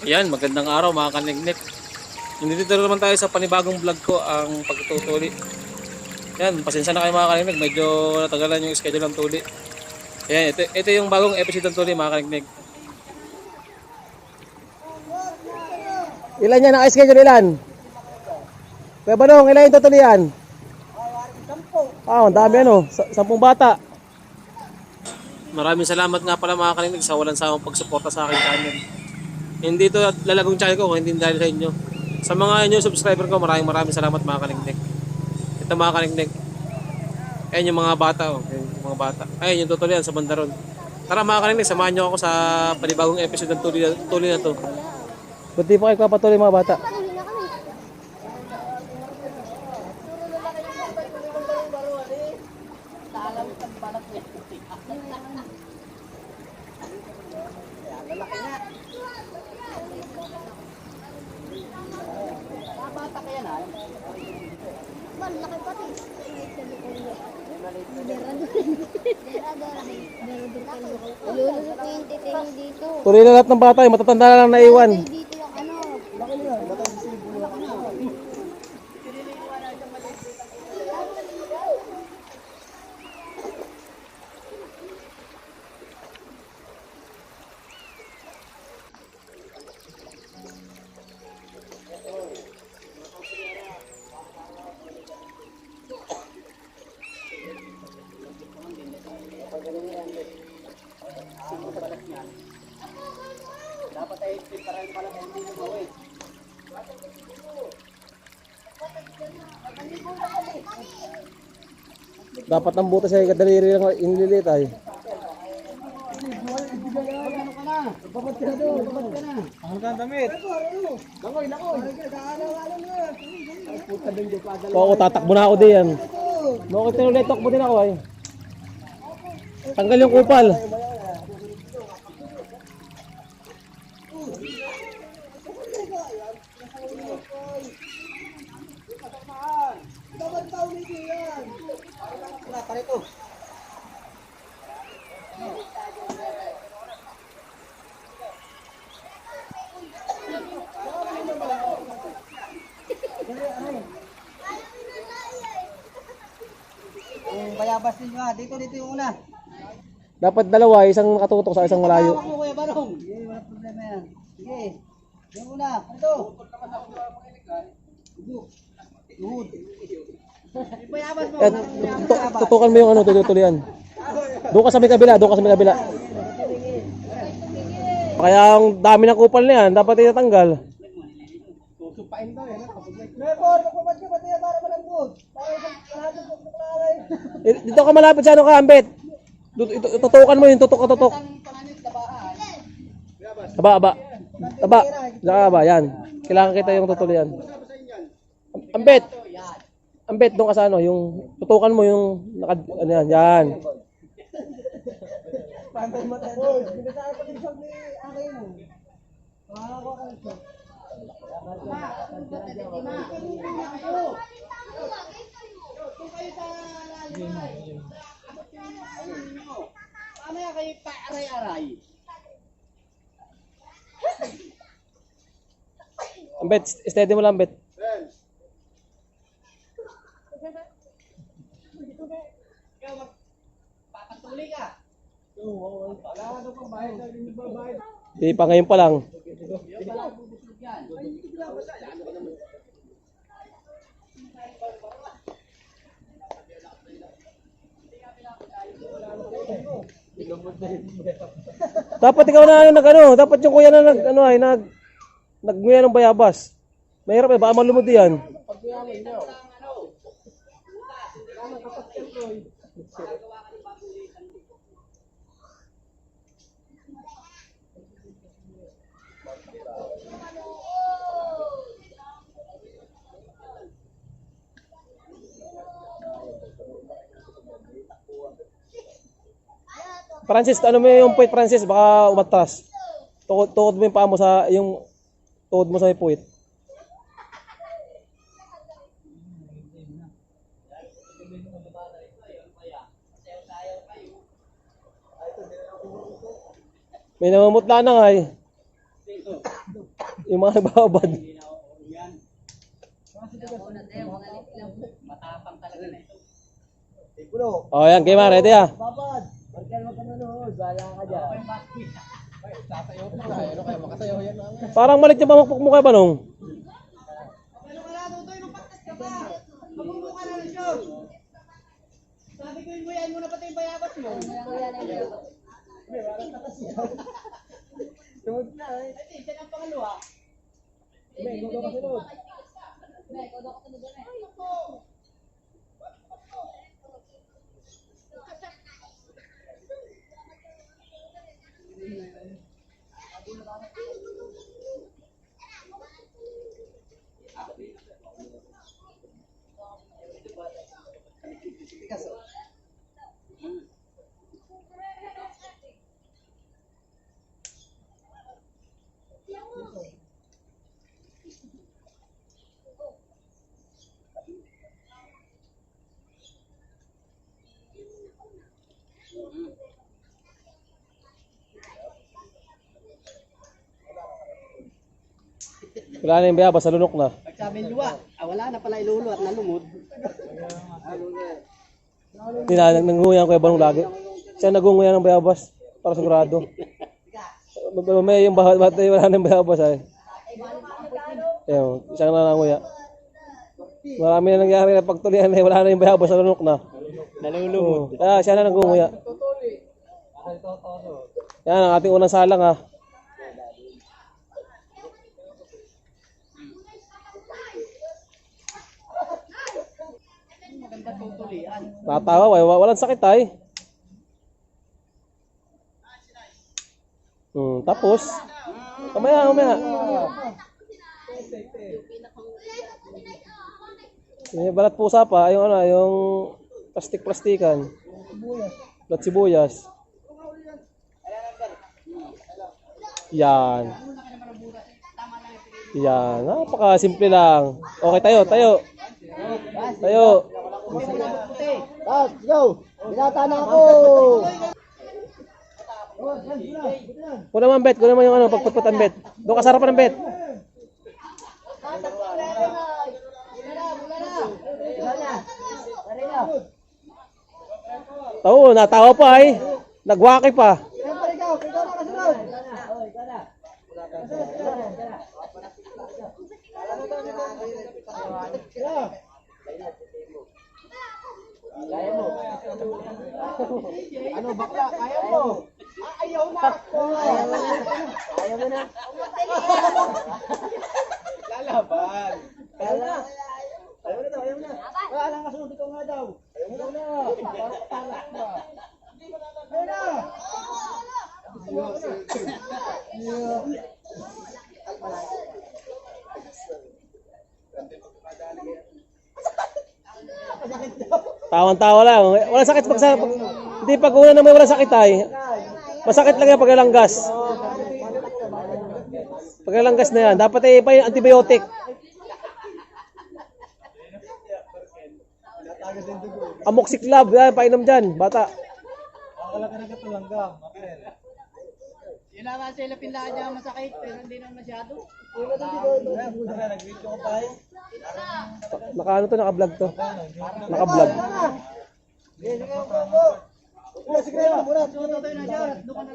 Ayan, magandang araw mga kanignik. Nandito naman tayo sa panibagong vlog ko, ang pagtutuli. Ayan, pasensya na kayo mga kanignik, medyo natagalan yung schedule ng tuli. Ayan, ito yung bagong episode ng tuli mga kanignik. Ilan yan naka-schedule ilan? Kuya Banong, ilan yung tutulian? Ang dami ano, 10 bata. Maraming salamat nga pala mga kanignik sa walang sawang pagsuporta sa aking channel. Hindi ito lalagong channel ko kung hindi dahil sa inyo. Sa mga inyo subscriber ko, maraming salamat mga kanignik. Ito mga kanignik. Ayan yung mga bata, oh. Ayan yung mga bata. Ayan yung tutulian sa bandaron. Tara mga kanignik, samahan nyo ako sa panibagong episode ng tuli na to. Ba't di pa kayo papatuloy mga bata? Ilulusot ko yung titing dito. Tuloy na lahat ng bata, yung matatanda na lang naiwan. Dito yung ano. Dapat ang butas ay kadaliri lang inililit ay. Oo, tatakbo na ako diyan. Bakit tinulit takbo din ako ay? Tanggal yung kupal. Yung bayabas ninyo dito yung una. Dapat dalawa, isang nakatutok sa isang malayo. Tawag mo Kuya Barong. Sige, wala problema yan. Sige. Yung una, ito. Tuhod. Yung bayabas mo. Tutukan mo yung ano, tutulian. Doon ka sa may kabila, doon ka sa may kabila. Kaya ang dami ng kupal na yan, dapat itatanggal. Rebor, magpapat ka ba tayo para malambot? Para lahat ng pagkakalay. Dito ka malapit sa ano ka, Ambet. Tutukan mo yung tutok. Aba. Aba, yan. Kailangan kita yung tutulian. Ambet. Ambet, doon ka sa ano, yung tutukan mo yung ano yan. Pantay mo tayo. Binasaan pa din sa akin. Ako ka ito. Mamaya kayo pa-aray-aray. Ambet, steady mo lang, Ambet. Papatuloy ka. Wala ka pang bayad sa hindi babayad. Di pa ngayon pa lang. Dapat ikaw na dapat yung kuya na nagnguya ng bayabas. Mahirap baka malumod yan. Francis, ano mo yung puwit, Francis? Baka umatras. Tukod mo yung paa mo sa, yung tuhod mo sa may puwit. May namumutla na nga eh. Yung mga nagbabad. Pulo. Oh, yan, Kay Ma, ready ah. Babad. Markel mo ka manood. Bala ka dyan. Sasayaw pa tayo. Ano kayo? Makasayaw yan namin. Parang malit yung pamukpok mo kay Banong. Ano ka na, Tutoy? Nung patas ka pa. Mabunggo ka na, Lucio. Sabi ko yun, buyan mo na pati yung bayabas mo. May parang takas yan. Sunod na eh. Ay, siya ang pangalawa. May, gulo ka sunod. Wala na yung bayabas, salunok na. Pagsabi luwa, wala na pala ilulo at nalumod. Hindi na, nangunguyan ko yung Banong lagi. Siya nagunguyan ng bayabas, para sigurado. May yung wala na yung bayabas ay. Ayun, siya na nangunguya. Marami na nangyari na pagtulian na wala na yung bayabas, salunok na. Nalulumod. Kaya siya na nangunguya. Yan ang ating unang salang ha. Tatawa, walang sakit ay. Tapos, mamaya. Yung balat pusa pa, yung yung plastik-plastikan. Balat sibuyas. Yan. Yan, napaka-simple lang. Okay, tayo. Let's go! Binata na ako! Kuna mo ang bet, kuna mo yung pagputput ang bet. Doon ka sarapan ng bet. Oo, natawa pa ay. Nagwaki pa. Siyempre ikaw na kasunod! Ano bakla? Kaya mo? Ayaw na! Ayaw mo na! Lalaban! Ayaw na! Ayaw na! Wala lang kasunod, ikaw nga daw! Ayaw mo na! Parang na! Ayaw na! Tawan-tawa lang. Wala sakit hindi pag una na may wala sakit ay. Masakit lang yan pag nalanggas. Pag nalanggas na yan, dapat ay pa yung antibiotic. Amoxiclav, yan, painom dyan, bata. Yun na nga sila pinlaan niya masakit, pero hindi naman masyado. Naka-ano to, naka-vlog to. Naka-vlog. Sige, muna. Sige, muna.